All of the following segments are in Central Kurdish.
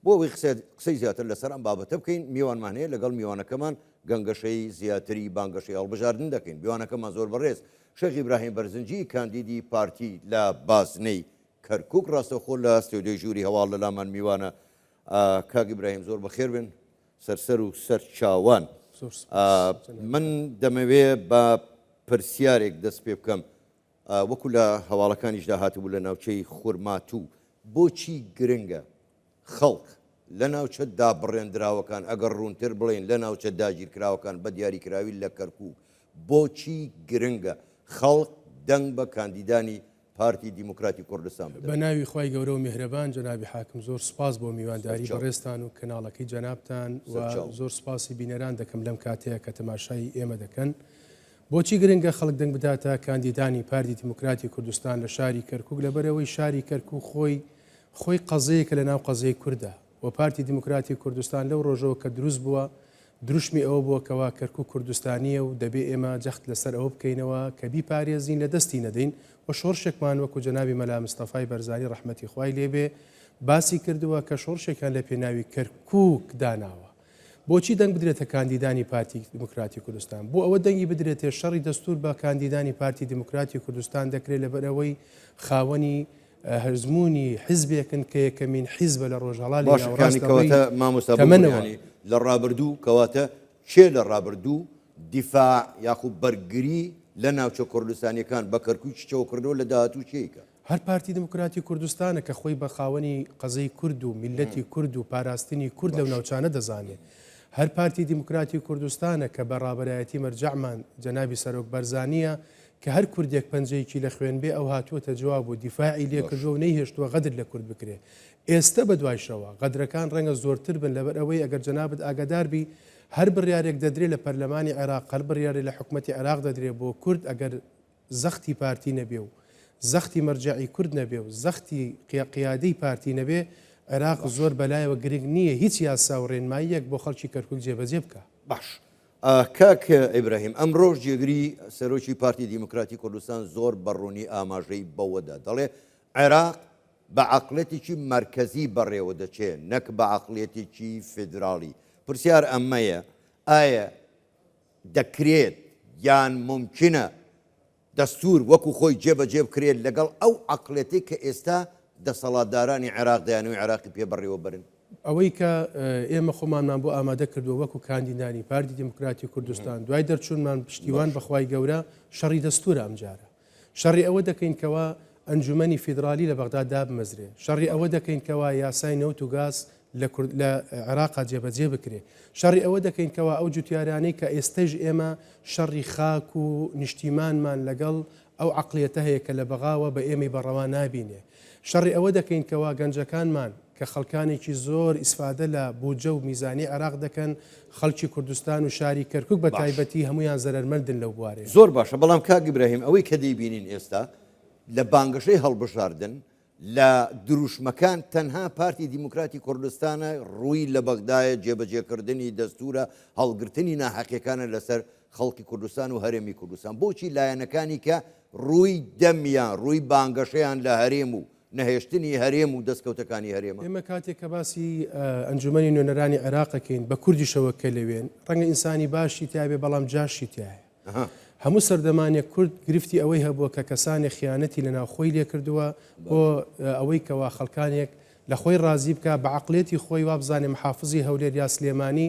بۆ ئەوەی قسەی زیاتر لەسەر ئەم بابەتە بکەین میوانمان هەیە، لەگەڵ میوانەکەمان گەنگەشەی زیاتری بانگەشەی هەڵبژاردن دەکەین. میوانەکەمان زۆر بەڕێز شێخ ئیبراهیم بەرزنجی کاندیدی پارتی لە بازنەی کەرکوک ڕاستەوخۆ لە ستۆدیۆی ژووری هەواڵ لە لامان میوانە. کاک ئیبراهیم زۆر بەخێر بێن سەرسەر و سەر چاوان. من دەمەوێ بە پرسیارێک دەست پێ بکەم وەکو لە هەواڵەکانیشدا هاتبوو لە ناوچەی خورماتوو بۆچی گرنگە خەڵک لە ناوچە دابڕێندراوەکان ئەگەر ڕوونتر بڵێین لە ناوچە داگیرکراوەکان بە دیاریکراوی لە کەرکووک بۆچی گرنگە خەڵک دەنگ بە کاندیدانی پارتی دیموکراتی کوردستان بدەن؟ بە ناوی خوای گەورە و میهرەبان جەنابی حاکم زۆر سوپاس بۆ میوانداری بەڕێزتان و کەناڵەکەی جەنابتان و زۆر سوپاسی بینەران دەکەم لەم کاتەیە کە تەماشای ئێمە دەکەن. بۆچی گرنگە خەڵک دەنگ بداتە کاندیدانی پارتی دیموکراتی کوردستان لە شاری کەرکوک؟ لەبەرئەوەی شاری کەرکوک خۆی خۆی قەزێیەکە لە ناو قەزێی کوردا و پارتی دیموکراتی کوردستان لەو ڕۆژەوە کە دروست بووە دروشمی ئەوە بووە کەوا کەرکوک کوردستانییە و دەبێ ئێمە جەخت لەسەر ئەوە بکەینەوە کە بیپارێزین لە دەستی نەدەین و شۆڕشێکمان وەکو جەنابی مەلا مستەفای بەرزانی ڕەحمەتی خوای لێ بێ باسی کردووە کە شۆڕشێکیان لە پێناوی کەرکوک داناوە. بۆچی دەنگ بدرێتە کاندیدانی پارتی دیموکراتی کوردستان؟ بۆ ئەوە دەنگی بدرێتێ شەڕی دەستور بە کاندیدانی پارتی دیموکراتی کوردستان دەکرێت لەبەرئەوەی خاوەنی هەزموونی حیزبێکن کە یەکەمین حیزبە لە ڕۆژهەڵالی باشە ناوەڕاست کانی لە ڕووی کەواتە مامۆستا ببورە تەمەنەوە. یانی لە ڕابردوو کەواتە کێ لە ڕابردوو دیفاع یاخو بەرگری لە ناوچە کوردستانیەکان بە کەرکوکیشەوە کردووە لە داهاتوو کێ ئەیکا؟ هەر پارتی دیموکراتی کوردستانە کە خۆی بە خاوەنی قەزەی کورد و میللەتی کورد و پاراستنی کورد لەو ناوچانە دەزانێ. هەر پارتی دیموکراتی کوردستانە کە بە ڕابەرایەتی مەرجەعمان جەنابی سەرۆک بەرزانییە کە هەر کوردێک پەنجەیەکی لە خوێن بێ ئەو هاتووەتە جواب و دیفاعی لێ کردووە و نەیهێشتووە غەدر لە کورد بکرێ. ئێستە بە دوایشەوە غەدرەکان ڕەنگە زۆرتر بن لەبەر ئەوەی ئەگەر جەنابت ئاگادار بی هەر بڕیارێک دەدرێ لە پەرلەمانی عێراق هەر بڕیارێ لە حکومەتی عێراق دەدرێ بۆ کورد ئەگەر زەختی پارتی نەبێ و زەختی مەرجەعی کورد نەبێ و زەختی قیادەی پارتی نەبێ، عێراق زۆر بەلایەوە گرنگ نییە هیچ یاسا و رێنماییەک بۆ خەڵکی کەرکوک جێبەجێ بکا. باش کاک ئیبراهیم ئەمڕۆش جێگری سەرۆکی پارتی دیموکراتی کوردستان زۆر بە ڕوونی ئاماژەی بەوەدا دەڵێ عێراق بە عەقڵێتێکی مەرکەزی بەڕێوە دەچێ نەک بە عەقڵیەتێکی فیدراڵی پرسیار ئەمەیە ئایا دەکرێت یان مومکینە دەستوور وەکو خۆی جێبەجێ بکرێت لەگەڵ ئەو عەقڵێتەی کە ئێستا دەسەڵاتدارانی عێراق دەیانەوێت عێراقی پێ بەڕێوە بەرن؟ ئەوەی کە ئێمە خۆمانمان بۆ ئامادە کردووە وەکو کاندیدانی پارتی دیموکراتی کوردستان دوای دەرچوونمان پشتیوان بە خوای گەورە شەڕی دەستوورە ئەمجارە شەڕی ئەوە دەکەین کەوا ئەنجومەنی فیدرالی لە بەغدا دابمەزرێ، شەڕی ئەوە دەکەین کەوا یاسای نەوت و گاز لە کورد لە عێراقا جێبەجێ بکرێ، شەڕی ئەوە دەکەین کەوا ئەو جوتیارانەی کە ئێستەیش ئێمە شەڕی خاک و نیشتیمانمان لەگەڵ ئەو عەقڵیەتە هەیە کە لە بەغاوە بە ئێمەی بە ڕەوا نابینێ، شەڕی ئەوە دەکەین کەوا گەنجەکانمان کە خەڵکانێکی زۆر ئیسفادە لە بودجە و میزانی عێراق دەکەن، خەڵکی کوردستان و شاری کەرکوک بە تایبەتی هەموویان زەرەرمەندن لەو بوارەیە. زۆر باشە، بەڵام کاک ئیبراهیم ئەوەی کە دەیبینین ئێستا لە بانگەشەی هەڵبژاردن لە دروشمەکان تەنها پارتی دیموکراتی کوردستانە ڕووی لە بەغدایە، جێبەجێکردنی دەستورە، هەڵگرتنی ناحەقیەکانە لەسەر خەڵکی کوردستان و هەرێمی کوردستان، بۆچی لایەنەکانی کە ڕووی دەمیان ڕووی بانگەشەیان لە هەرێم و نەهێشتنی هەرێم و دەستکەوتەکانی هەرێمە. ئێمە کاتێک کە باسی ئەنجومەنی نوێنەرانی عێراق ئەکەین بە کوردیشەوە کە لەوێن ڕەنگە ئینسانی باشی تیابێ بەڵام جاشی تیایە. هەموو سەردەمانێک کورد گرفتی ئەوەی هەبووە کە کەسانێک خیانەتی لە ناوخۆی لێکردووە بۆ ئەوەی کەوا خەڵکانێک لە خۆی ڕازی بکا بە عەقڵیەتی خۆی وابزانێ محافزی هەولێر یا سلێمانی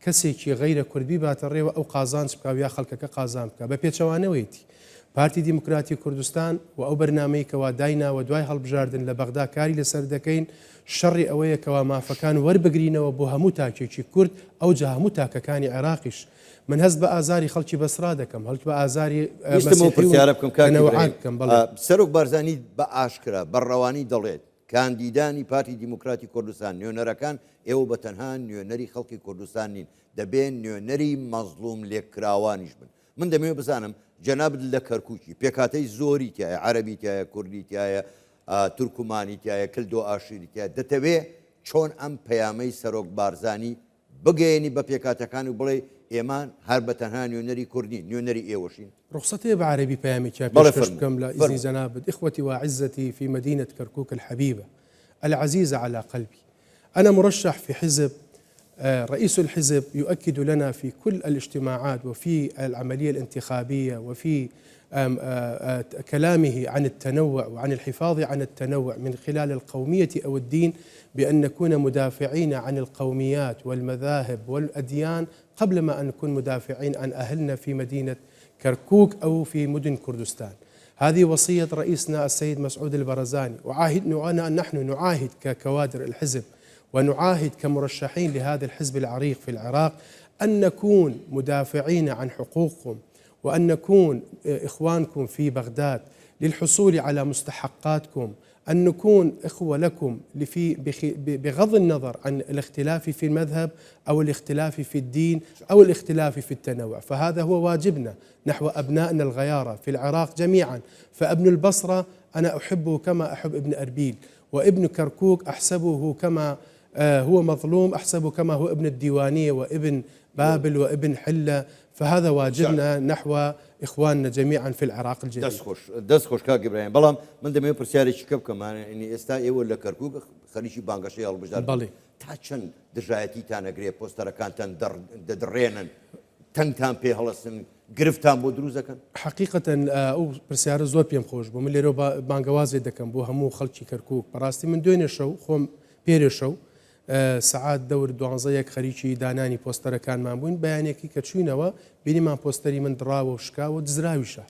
کەسێکی غەیرە کورد بیباتە ڕێوە ئەو قازانج بکا و یا خەڵکەکە قازان بکا بە پێچەوانەوەیەتی پارتی دیموکراتی کوردستان و ئەو بەرنامەی کەوا دایناوە دوای هەڵبژاردن لە بەغدا کاری لەسەر دەکەین شەڕی ئەوەیە کەوا مافەکان وەربگرینەوە بۆ هەموو تاکێکی کورد ئەوجا هەموو تاکەکانی عێراقیش من هەست بە ئازاری خەڵکی بەسرا دەکەم هەڵک بە ئازاری ویستم ئەو مەسیحی و پرسیارە بکەم کاک تەنەوعات ئیبراهیم بکەم بەڵێ. سەرۆک بارزانی بە ئاشکرا بە ڕەوانی دەڵێت کاندیدانی پارتی دیموکراتی کوردستان نوێنەرەکان ئێوە بە تەنها نوێنەری خەڵکی کوردستان نین دەبێ نوێنەری مەزڵوم لێکراوانیش بن من دەمەوێت بزانم جەنابت لە کەرکوکی پێکهاتەی زۆری تایە عەرەبی تایە کوردی تایە تورکمانی تایە کلدۆ ئاشوری تایە دەتەوێ چۆن ئەم پەیامەی سەرۆک بارزانی بگەیەنی بە پێکهاتەکان و بڵێی ئێمە هەر بە تەنها نوێنەری کورد نین نوێنەری ئێوەشین؟ ڕوخسەت هەیە بە عەرەبی پەیامێکیان بەڵێ پێشکەش فەرموو بکەم لە ئیزنی فەرموو. جەنابت اخوتی واعزتی فی مدینە کرکوک الحبیبە العزیزە علی قلبی. أنا مرشح في حزب رئيس الحزب يؤكد لنا في كل الاجتماعات وفي العملية الانتخابية وفي كلامه عن التنوع وعن الحفاظ عن التنوع من خلال القومية أو الدين بأن نكون مدافعين عن القوميات والمذاهب والأديان قبل ما أن نكون مدافعين عن أهلنا في مدينة كركوك أو في مدن كردستان. هذه وصية رئيسنا السيد مسعود البرزاني. وعاهد نحن نعاهد ككوادر الحزب ونعاهد كمرشحين لهذا الحزب العريق في العراق أن نكون مدافعين عن حقوقكم وأن نكون إخوانكم في بغداد للحصول على مستحقاتكم، أن نكون إخوة لكم في بغض النظر عن الاختلاف في المذهب أو الاختلاف في الدين أو الاختلاف في التنوع. فهذا هو واجبنا نحو أبنائنا الغيارة في العراق جميعا. فابن البصرة أنا أحبه كما أحب ابن أربيل، وابن كركوك أحسبه كما هو مظلوم، أحسبه كما هو ابن الديوانية وابن بابل وابن حلة. فهذا واجبنا نحو إخواننا جميعا في العراق الجديد. دەست خۆش، دەست خۆش کاک ئیبراهیم. بەڵام من دەمەوێت پرسیارێکی کە بکەم، یعنی ئێستا ئێوە لە کەرکوک خەریکی بانگەشەی هەڵبژاردن. بەڵێ. تا چەند دژایەتیتان ئەگرێ، پۆستەرەکانتان دەدڕێنن، تەنگتان پێ هەڵەسن، گرفتان بۆ دروست دەکەن؟ حەقیقەتەن ئەو پرسیارە زۆر پێم خۆش بوو. من لێرەوە بانگەوازێ دەکەم بۆ هەموو خەڵکی کەرکوک. بەڕاستی من دوێنێ شەو خۆم پێرێ شەو سەعات دەور دوانزە یەک خەریکی دانانی پۆستەرەکانمان بووین، بەیانێکی کە چووینەوە بینیمان پۆستەری من دڕاوە و شکاوە و دزراویشە.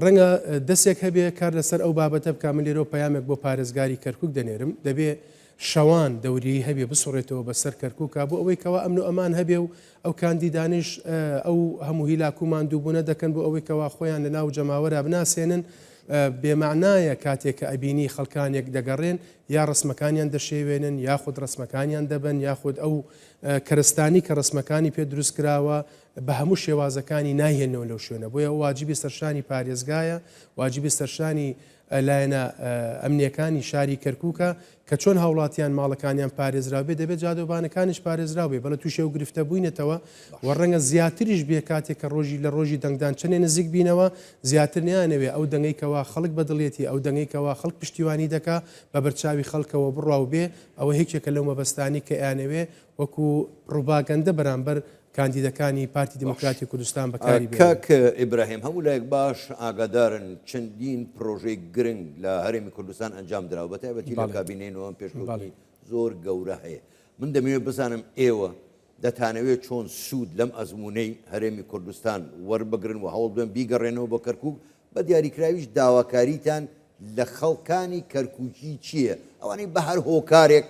ڕەنگە دەسێک هەبێ کار لەسەر ئەو بابەتە بکا. من لێرەوە پەیامێک بۆ پارێزگاری کەرکوک دەنێرم، دەبێ شەوان دەوریەی هەبێ بسوڕێتەوە بەسەر کەرکوکا بۆ ئەوەی کەوا ئەمن و ئەمان هەبێ و ئەو کاندیدانەیش ئەو هەموو هیلاک و ماندووبوونە دەکەن بۆ ئەوەی کەوا خۆیان لە ناو جەماوەرا بناسێنن. بێمەعنایە کاتێک کە ئەبینی خەڵکانێک دەگەڕێن یا ڕەسمەکانیان دەشێوێنن یاخود ڕەسمەکانیان دەبەن یاخود ئەو کەرستانی کە ڕەسمەکانی پێ دروست کراوە بە هەموو شێوازەکانی نایهێنەوە لەو شوێنە. بۆیە واجبی سەرشانی پارێزگایە، واجبی سەرشانی لایەنە ئەمنیەکانی شاری کەرکوکە کە چۆن هاوڵاتیان ماڵەکانیان پارێزراو بێ دەبێت جادەوبانەکانیش پارێزراو بێ. بەڵێ تووشی ئەو گرفتە بووینەتەوە و ڕەنگە زیاتریش بێ کاتێک کە ڕۆژی لە ڕۆژی دەنگدان چەندێ نزیک بینەوە زیاتر نیانەوێ ئەو دەنگەی کەوا خەڵک بەدڵیەتی، ئەو دەنگەی کەوا خەڵک پشتیوانی دەکا بە بەرچاوی خەڵکەوە بڕوا و بێ. ئەوە یەکێکە لەو مەبەستانی کە ئەیانەوێ وەکو پڕوپاگەندە بەرامبەر کاندیدەکانی پارتی دیموکراتی کوردستان بەکاری بێنن. کاک ئیبراهیم هەموو لایەک باش ئاگادارن چەندین پرۆژەی گرنگ لە هەرێمی کوردستان ئەنجام دراوە بەتایبەتی لە کابینەی نۆیەم پێشکەوتنی زۆر گەورە هەیە. من دەمەوێت بزانم ئێوە دەتانەوێت چۆن سوود لەم ئەزموونەی هەرێمی کوردستان وەربگرن و هەوڵ بدەن بیگەڕێنەوە بۆ کەرکووک، بە دیاریکراویش داواکاریتان لە خەڵکانی کەرکووکی چییە، ئەوانەی بە هەر هۆکارێک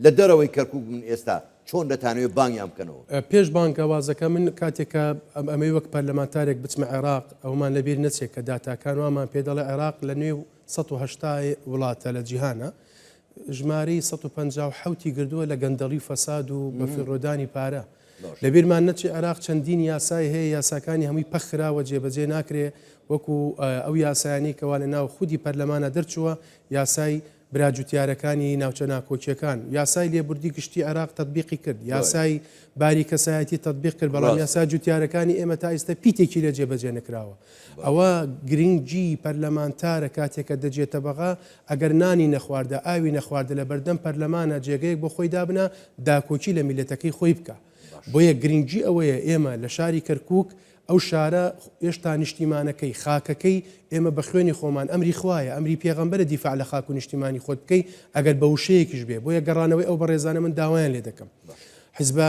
لە دەرەوەی کەرکوک بن ئێستا چۆن دەتانەوێت بانگیان بکەنەوە؟ پێش بانگەوازەکە من کاتێک کە ئەمەوێ وەک پەرلەمانتارێک بچمە عێراق ئەوەمان لەبیر نەچێت کە داتاکان وامان پێ دەڵێ عێراق لە نێو 180 وڵاتە لە جیهانە ژمارەی 157 ی گردووە لە گەندەڵی و فەساد و بەفیڕۆدانی پارە. لەبیرمان نەچێ عێراق چەندین یاسای هەیە یاساکانی هەمووی پەخراوە جێبەجێ ناکرێ وەکو ئەو یاسایانەی کەوا لە ناو خودی پەرلەمانە دەرچووە یاسای برا جوتیارەکانی ناوچە ناکۆکیەکان، یاسای لێبوردی گشتی عێراق تەتبیقی کرد، یاسای باری کەسایەتی تەتبیق کرد، بەڵام یاسا جوتیارەکانی ئێمە تا ئیستە پیتێکی لێ جێبەجێ نەکراوە. ئەوە گرنگی پەرلەمانتارە کاتێک کە دەجێتە بەغا، ئەگەر نانی نەخواردە، ئاوی نەخواردە لە بەردەم پەرلەمانا جێگەیەک بۆ خۆی دابنا، داکۆکی لە میللەتەکەی خۆی بکا. بۆیە گرنگی ئەوەیە ئێمە لە شاری کەرکوک ئەو شارە هێشتا نیشتیمانەکەی، خاکەکەی، ئێمە بە خوێنی خۆمان، ئەمری خوایە، ئەمری پێغەمبەرە دیفاع لە خاک و نیشتیمانی خۆت بکەی، ئەگەر بە وشەیەکیش بێ. بۆیە گەڕانەوەی ئەو بەڕێزانە من داوایان لێ دەکەم. حیزبە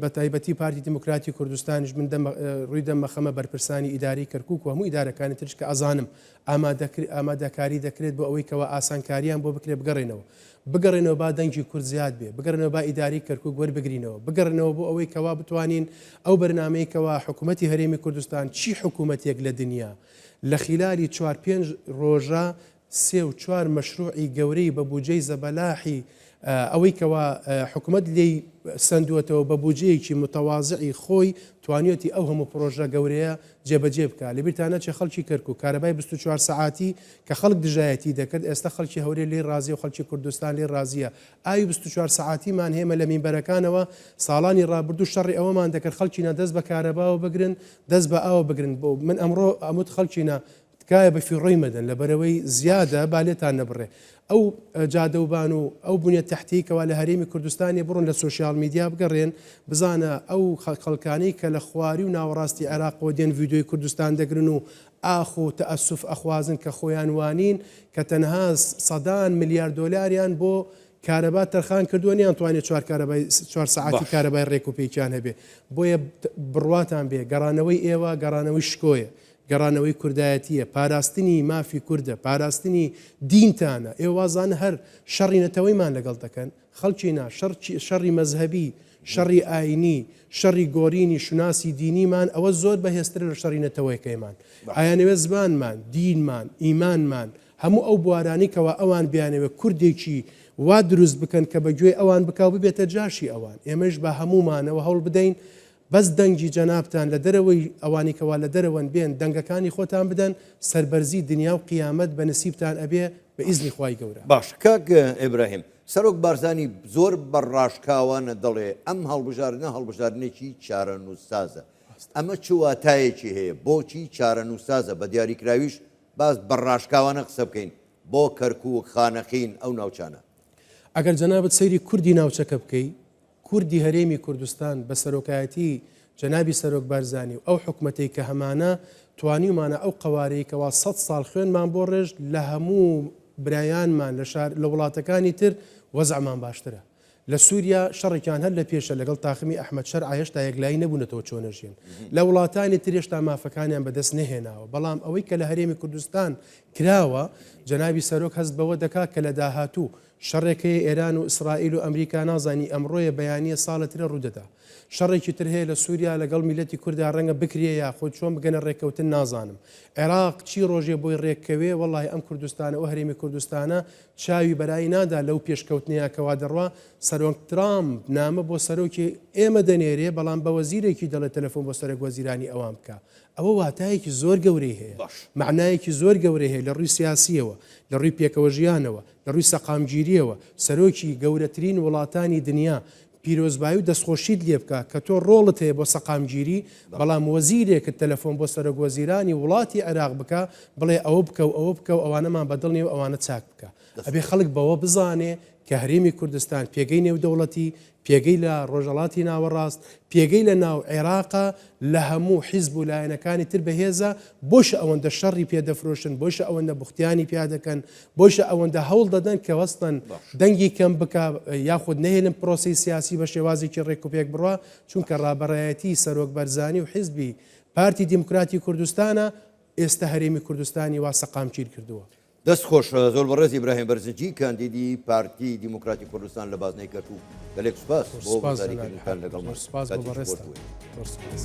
بە تایبەتی پارتی دیموکراتی کوردستانیش من دەم ڕووی دەم مەخەمە بەرپرسانی ئیدارەی کەرکوک و هەموو ئیدارەکانی تریش کە ئەزانم ئامادەکاری دەکرێت بۆ ئەوەی کەوا ئاسانکاریان بۆ بکرێت بگەڕێنەوە. بگەڕێنەوە با دەنگی کورد زیاد بێ، بگەڕێنەوە با ئیدارەی کەرکوک وەربگرینەوە، بگەڕێنەوە بۆ ئەوەی کەوا بتوانین ئەو بەرنامەی کەوا حکومەتی هەرێمی کوردستان چی حکومەتێک لە دنیا لە خیلالی چوار پێنج ڕۆژە سێ و چوار مەشروعی گەورەی بە بوجەی زەبەلاحی ئەوەی کەوا حکومەت لێی سەندووەتەوە بە بوجەیەکی متەوازعی خۆی توانیوەتی ئەو هەموو پڕۆژە گەورەیە جێبەجێ بکا. لەبیرتان نەچێ خەڵکی کەرکوک کارەبای 24 سەعاتی کە خەڵک دژایەتی دەکرد ئێستا خەڵکی هەولێر لێی ڕازیە و خەڵکی کوردستان لێی ڕازیە. ئاوی 24 سەعاتیمان هێمە لە مینبەرەکانەوە ساڵانی ڕابردوو شەڕی ئەوەمان دەکرد خەڵکینە دەست بە کارەباوە بگرن دەست بە ئاوە بگرن بۆ من ئەمڕۆ ئەموت خەڵکینە. تکایە بە فیڕۆی مەدەن لەبەرئەوەی زیادە با لێتان نەبڕێ ئەو جادەوبان و ئەو بنیە تەحتیەی کەوا لە هەرێمی کوردستانیە بڕۆن لە social media بگەڕێن بزانە ئەو خەڵکانەی کە لە خواری و ناوەڕاستی عێراقەوە دێن ڤیدیۆی کوردستان دەگرن و ئاخ و تەئەسوف ئەخوازن کە خۆیان وانین کە تەنها سەدان ملیار دۆلاریان بۆ کارەبا تەرخان کردووە نیانتوانێ چوار کارەبای چوار سەعاتی باش. کارەبای ڕێک و پێکیان هەبێ بۆیە بڕواتان بێ گەڕانەوەی ئێوە گەڕانەوەی شکۆیە گەڕانەوەی کوردایەتییە، پاراستنی مافی کوردە، پاراستنی دینتانە، ئێوە وازانن هەر شەڕی نەتەوەیمان لەگەڵ دەکەن؟ خەڵکی نا، شەڕ شەڕی مەزهەبی، شەڕی ئاینی، شەڕی گۆرینی شوناسی دینیمان ئەوە زۆر بەهێزترە لە شەڕی نەتەوەیەکەیمان. ئەیانەوێ زمانمان، دینمان، ئیمانمان، هەموو ئەو بوارانەی کەوا ئەوان بیانەوێ کوردێکی وا دروست بکەن کە بە گوێی ئەوان بکا و ببێتە جاشی ئەوان. ئێمەیش با هەموومانەوە هەوڵ بدەین بەس دەنگی جەنابتان لە دەرەوەی ئەوانی کەوا لە دەرەوەن بێن دەنگەکانی خۆتان بدەن سەربەرزی دنیا و قیامەت بە نسیبتان ئەبێ بە ئیزنی خوای گەورە. باشە کاک ئیبراهیم سەرۆک بارزانی زۆر بە ڕاشکاوانە دەڵێ ئەم هەڵبژاردنە هەڵبژاردنێکی چارەنووسسازە ئەمە چ واتایەکی هەیە بۆچی چارەنووسسازە بە دیاریکراویش باس بە ڕاشکاوانە قسە بکەین بۆ کەرکووک خانەقین ئەو ناوچانە. ئەگەر جەنابت سەیری کوردی ناوچەکە بکەی کوردی هەرێمی کوردستان بە سەرۆکایەتی جەنابی سەرۆک بارزانی و ئەو حکومەتەی کە هەمانە توانیومانە ئەو قەوارەی کەوا سەد ساڵ خوێنمان بۆ ڕێژت لە هەموو برایانمان لە شار لە وڵاتەکانی تر وەزعمان باشترە لە سوریا شەڕێکیان هەر لە پێشە لەگەڵ تاخمی ئەحمەد شەرع هێشتا یەکلایی نەبوونەتەوە چۆن ئەژین لە وڵاتانی تر هێشتا مافەکانیان بەدەست نەهێناوە بەڵام ئەوەی کە لە هەرێمی کوردستان کراوە جەنابی سەرۆک هەست بەوە دەکا کە لە داهاتوو شەڕێک هەیە ئێران و ئیسرائیل و ئەمریکا نازانی ئەمڕۆیە بەیانیە ساڵە ترە ڕوودەدا. شەڕێکی تر هەیە لە سوریا لەگەڵ میللەتی کوردا ڕەنگە بکرێ یاخود چۆن بگەنە ڕێککەوتن نازانم. عێراق چی ڕۆژێ بۆی ڕێککەوێ وەڵاهی ئەم کوردستانە ئەو هەرێمی کوردستانە چاوی بەرایی نادا لەو پێشکەوتنەیا کەوا دەڕوا سەرۆک ترامپ نامە بۆ سەرۆکی ئێمە دەنێرێ بەڵام بە وەزیرێکی دەڵێ تەلەفۆن بۆ سەرەک وەزیرانی ئەوان بکە ئەوە واتایەکی زۆر گەورەی هەیە باش. مەعنایەکی زۆر گەورەی هەیە لە ڕووی سیاسیەوە لە ڕووی پێکەوەژیانەوە لە ڕووی سەقامگیرییەوە سەرۆکی گەورەترین وڵاتانی دنیا پیرۆزبایی و دەستخۆشیت لێ بکا کە تۆ ڕۆڵت هەیە بۆ سەقامگیری، بەڵام وەزیرێکت تەلەفۆن بۆ سەرۆک وەزیرانی وڵاتی عێراق بکا بڵێ ئەوە بکە و ئەوە بکە و ئەوانەمان بە دڵ نیە و ئەوانە چاک بکە. ئەبێ خەڵک بەوە بزانێ کە هەرێمی کوردستان پێگەی نێودەوڵەتی، پێگەی لە ڕۆژهەڵاتی ناوەڕاست، پێگەی لە ناو عێراقە لە هەموو حیزب و لایەنەکانی تر بەهێزە، بۆشە ئەوەندە شەڕی پێ دەفرۆشن، بۆشە ئەوەندە بوختیانی پیا دەکەن، بۆشە ئەوەندە هەوڵ دەدەن کە وەستن دەنگی کەم بکا یاخود نەهێلن پرۆسەی سیاسی بە شێوازێکی ڕێکوپێک بڕوا، چونکە ڕابەرایەتی سەرۆک بەرزانی و حیزبی پارتی دیموکراتی کوردستانە ئێستە هەرێمی کوردستانی وا سەقامگیر کردووە. دەست خۆش زۆر بەڕێز ئیبراهیم بەرزنجی کاندیدی پارتی دیموکراتی کوردستان لە بازنەی کەرکوک گەلێک سوپاس بۆ بەشداریکردنتان لەگەڵمان. زۆر سوپاس بۆ بەڕێزتان. زۆر سوپاس.